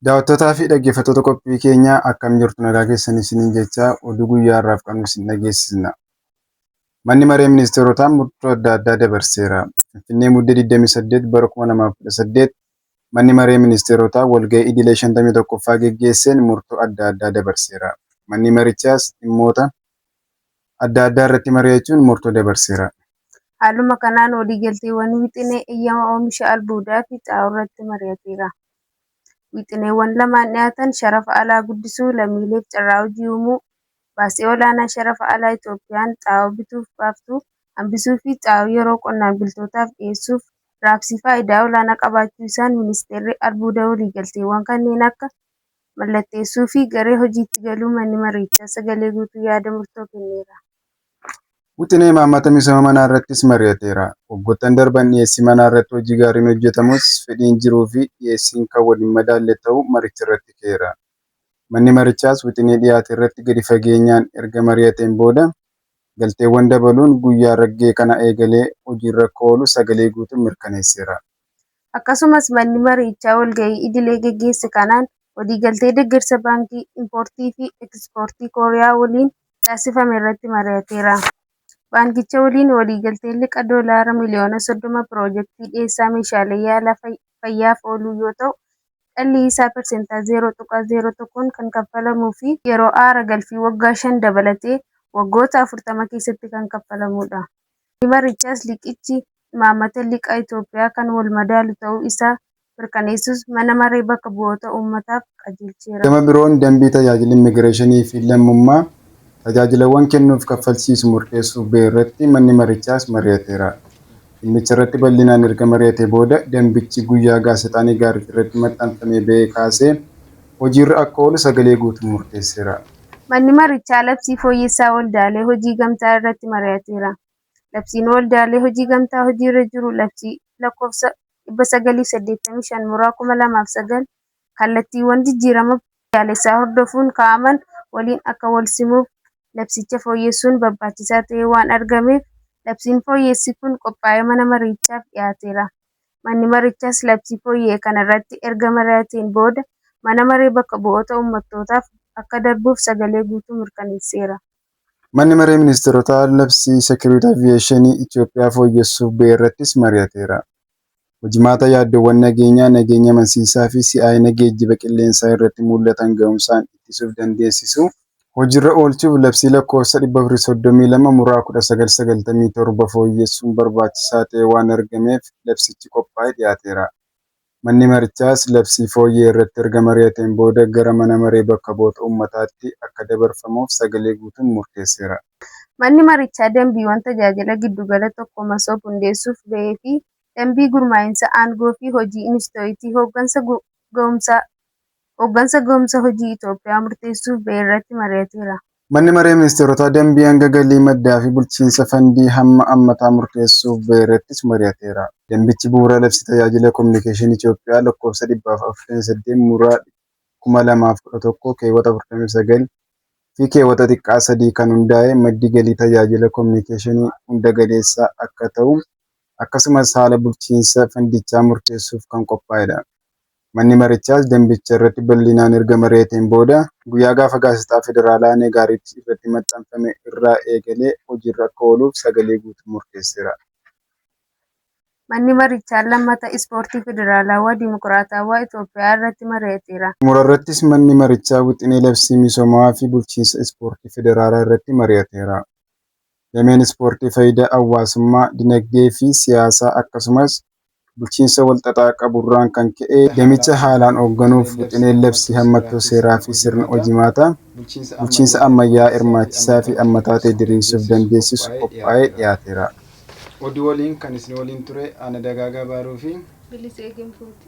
Daawwattootaa fi dhaggeeffattoota qophii keenyaa, akkam jirtu? Nagaa keessan isiniin jecha, oduu guyyaa har'aaf qabnu isin dhageessisna. Manni maree ministeerotaa murtoo adda addaa dabarseera. Finfinnee, Muddee 28 bara 2018, manni maree ministeerotaa walgahii idilee 51ffaa geggeesseen murtoo adda addaa dabarseera. Manni marichaas dhimmoota adda addaa irratti mari'achuun murtoo dabarseera. Haaluma kanaan waliigalteewwan wixinee eeyyama oomisha albuudaa fi xaa'oo irratti mari'ateera. Wixineewwan lamaan dhiyaatan sharafa alaa guddisuu, lammiileef carraa hojii uumuu, baasii olaanaa sharafa alaa Itiyoophiyaan xaa'oo bituuf baaftu hambisuu fi xaa'oo yeroo qonnaan bultootaaf dhiyeessuuf raabsii faayidaa olaanaa qabaachuu isaan Ministeerri Albuudaa waliigalteewwan kanneen akka mallatteessuu fi garee hojiitti galuu manni marichaa sagalee guutuu yaada murtoo kenneera. Wixinee imaammata misooma manaa irrattis mari'ateera. Waggoottan darban dhiyeessii manaa irratti hojii gaariin hojjetamus fedhiin jiruu fi dhiyeessiin kan wal hin madaalle ta'uu maricharratti ka'eera. Manni marichaas wixinee dhiyaate irratti gadi fageenyaan erga mari'ateen booda galteewwan dabaluun guyyaa ragga'e kana eegalee hojiirra akka oolu sagalee guutuun mirkaneesseera. Akkasumas manni marichaa walga'ii idilee geggeesse kanaan waliigaltee deggersa Baankii Impoortii fi Ekispoortii Kooriyaa waliin taasifame irratti mari'ateera. Baankicha waliin waliigalteen liqa Doolaara miiliyoona 30 piroojektii dhiyeessaa meeshaalee yaalaa fayyaaf ooluu yoo ta'u, dhalli isaa parsantaa 0.01n kan kaffalamuu fi yeroo aara galfii waggaa 5 dabalatee waggoota 40 keessatti kan kaffalamudha. Manni marichaas liqichi imaammata liqaa Itiyoophiyaa kan walmadaalu ta'uu isaa mirkaneessuus mana maree bakka bu'oota uummataaf qajeelcheera. Gama biroon dambii tajaajilli Immigireeshinii fi lammummaa tajaajilawwan kennuuf kaffalchiisu murteessuuf bahe irratti manni marichaas mari'ateera. Dhimmicha irratti bal'inaan erga mari'atee booda dambichi guyyaa Gaazexaa Negaarit irratti maxxanfamee bahee kaasee hojiirra akka oolu sagalee guutuun murteesseera. Manni marichaa labsii fooyyessaa waldaalee hojii gamtaa irratti mari'ateera. Labsiin waldaalee hojii gamtaa hojiirra jiru labsii lakkoofsa 985 muraa 2009 kallattiiwwan jijjiirama biyyaalessaa hordofuun kaa'aman waliin akka walsimuuf labsicha fooyyessuun barbaachisaa ta'ee waan argameef labsiin fooyyessi kun qophaa'ee mana marichaaf dhiyaateera. Manni marichaas labsii fooyya'e kanarratti erga mari'ateen booda mana maree bakka bu'oota uummattootaaf akka darbuuf sagalee guutuu mirkaneesseera. Manni maree ministeerotaa labsii seekuritii aviyeeshinii Itiyoophiyaa fooyyessuuf bahe irrattis mari'ateera. Hojimaata yaaddoowwan nageenyaa, nageenya amansiisaa fi si'aayina geejjiba qilleensaa irratti mul'atan ga'umsaan ittisuuf dandeessisu hojiirra oolchuuf labsii lakkoofsa 432 muraa 1997 fooyyessuun barbaachisaa ta'ee waan argameef labsichi qophaa'ee dhiyaateera. Manni marichaas labsii fooyya'e irratti erga mari'ateen booda gara mana maree bakka bu'oota uummataatti akka dabarfamuuf sagalee guutuun murteesseera. Manni marichaa dambiiwwan tajaajila giddugala tokko Masoob hundeessuuf bahee fi dambii gurmaa'insa aangoo fi hojii Inistiitiyuutii hoggansa ga'umsa hojii Itiyoophiyaa murteessuuf bahe irratti mari'ateera. Manni maree ministeerotaa dambii hanga galii maddaa fi bulchiinsa fandii hamma ammataa murteessuuf bahe irrattis mari'ateera. Dambichi bu'uura labsii tajaajila kominikeeshinii Itiyoophiyaa lakkoofsa 448 muraa 2011 keewwata 49 fi keewwata xiqqaa 3 kan hundaa'e maddi galii tajaajila kominikeeshinii hunda galeessa akka ta'u akkasumas haala bulchiinsa fandichaa murteessuuf kan qophaa'edha. Manni marichaas dambicha irratti bal'inaan erga mari'ateen booda guyyaa gaafa Gaazexaa Federaalaa Negaariit irratti maxxanfame irraa eegalee hojiirra akka ooluuf sagalee guutuun murteesseera. Manni marichaa lammata Ispoortii Federaalawaa Dimokiraatawaa Itiyoophiyaa irratti mari'ateera. Xumurarrattis manni marichaa wixinee labsii misoomawaa fi bulchiinsa ispoortii federaalaa irratti mari'ateera. Dameen ispoortii faayidaa hawaasummaa, dinagdee fi siyaasaa akkasumas bulchiinsa walxaxaa qaburraan kan ka'e damicha haalaan hoogganuuf wixineen labsii hammattoo seeraa fi sirna hojimaataa bulchiinsa ammayyaa hirmaachisaa fi hammataa ta'e diriirsuuf dandeessisu qophaa'ee dhiyaateera. Oduu waliin kan isin waliin ture ana Dagaagaa Baaruu fi Bilisee Ginfuuti.